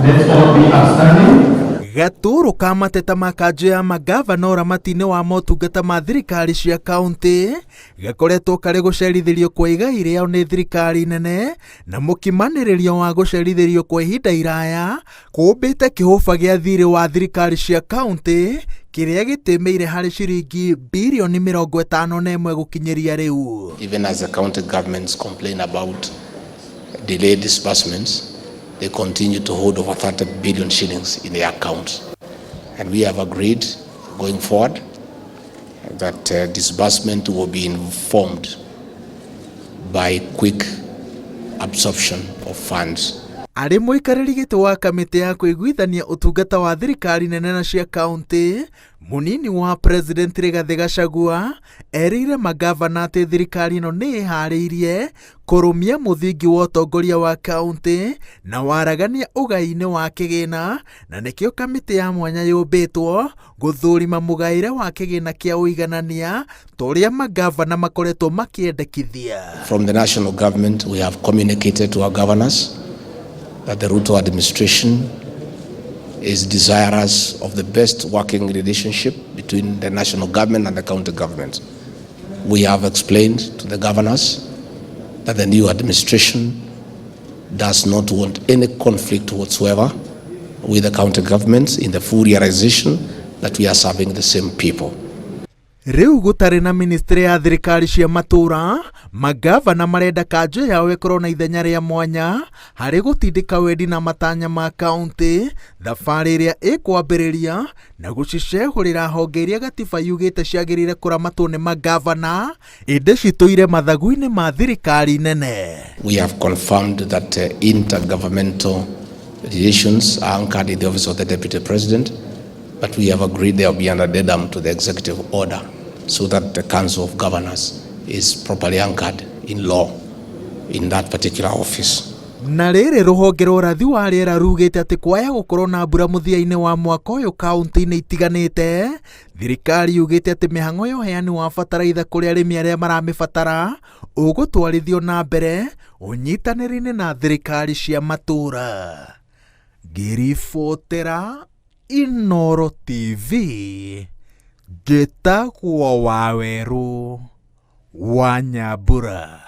Let's all be upstanding. Gatũrũ ka mateta ma kanjũ ya mangavana ũramati-inĩ wa motungata ma thirikari cia kaũntĩ gakoretwo karĩ gũcerithĩrio kwa igai rĩao nĩ thirikari nene na mũkimanĩrĩrio wa gũcerithĩrio kwa ihinda iraya kũmbĩte kĩhũba gĩa thirĩ wa thirikari cia kaũntĩ kĩrĩa gĩtĩmĩire harĩ ciringi birioni 51 gũkinyĩria rĩu. Even as the county governments complain about delayed disbursements, they continue to hold over 30 billion shillings in their accounts. And we have agreed going forward that disbursement will be informed by quick absorption of funds. Arĩ mũikarĩri gĩtĩ wa kamĩtĩ ya kũiguithania ũtungata wa thirikari nene na cia kaũntĩ, mũnini wa President Rigathĩ Gachagua erĩire mangavana atĩ thirikari ĩno nĩ ĩharĩirie kũrũmia mũthingi wa ũtongoria wa kaũntĩ na waragania ũgai-inĩ wa kĩgĩna, na nĩkĩo kamĩtĩ ya mwanya yũmbĩtwo gũthũrima mũgaĩre wa kĩgĩna kĩa ũiganania ta ũrĩa mangavana makoretwo makĩendekithia. From the national government, we have communicated to our governors that the Ruto administration is desirous of the best working relationship between the national government and the county government. We have explained to the governors that the new administration does not want any conflict whatsoever with the county governments in the full realization that we are serving the same people. Rĩu gũtarĩ na ministry ya thirikari cia matũũra, mangavana marenda kanjũ yao ĩkorwo na ithenya rĩa mwanya harĩ gũtindĩka wendi na matanya ma kaũntĩ, thabarĩ ĩrĩa ĩkwambĩrĩria na gũcicehũrĩra honge iria gatiba yugĩte ciagĩrĩire kũramatwo nĩ mangavana ĩndĩ citũire mathagu-inĩ ma thirikari nene. We have confirmed that intergovernmental relations are anchored in the office of the Deputy President, but we have agreed there will be an addendum to the executive order so that the Council of Governors is properly anchored in law in that particular office. Na rĩrĩ, rũhonge rwa ũrathi wa rĩera rugĩte atĩ kwaya gũkorwo na mbura mũthia-inĩ wa mwaka ũyũ kaũntĩ-inĩ itiganĩte. Thirikari yugĩte atĩ mĩhang'o ya ũheani wa bataraitha kũrĩ arĩmi arĩa maramĩbatara ũgũtwarithio na mbere ũnyitanĩri-inĩ na thirikari cia matũũra. Ngĩribotera Inooro TV, njĩtagwo Wawerũ wa Nyambura.